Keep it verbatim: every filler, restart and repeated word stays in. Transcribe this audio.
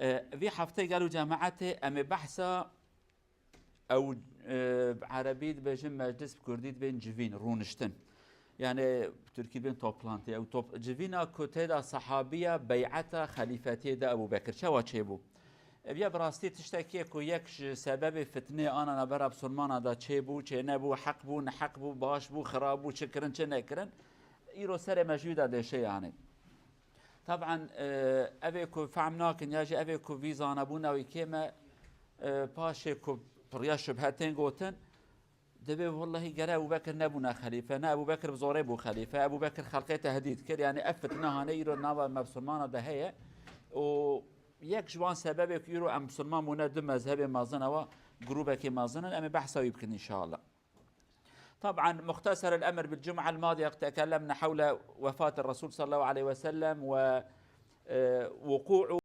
E, vî heftê gelo cemaetê em ê behsa ew, e, bi erebî dibêjin meclis, bi kurdî dibên civîn, rûniştin. Yani tirkî dibên toplantı. Ew top-, civîna ku tê de sehabiya beyeta xelîfetiyê de Ebu Bekir. Çawa çêbû? E, ya bi rastî tiştekî ye ku yek ji sebebê fitnê ana navbera Musulmana de çêbû, çênebû, heq bû, neheq bû, baş bû, xirab bû, çi kirin, çi nekirin. Îro serê me ji wî de dêşe yani. Taban, e, evê ku fehm nakin ya jî evê ku vî zanebûna wî kêm e, e, paşê ku piriya şubhe tên gotin, dibê wellahî gere Ebu Bekir nebûna xelîfe, ne Ebu Bekir bi zorê bû xelîfe, Ebu Bekir xelqê tehdîd kir, yani ev fitne hane îro nava me Musulmana de heye û yek ji wan sebebê ku îro em Musulman bûne du mezhebê mezin ewa grûbekê mezin in, em ê behsa wî bikin inşallah. طبعا مختصر الأمر بالجمعة الماضية تكلمنا حول وفاة الرسول صلى الله عليه وسلم و، آه، وقوعه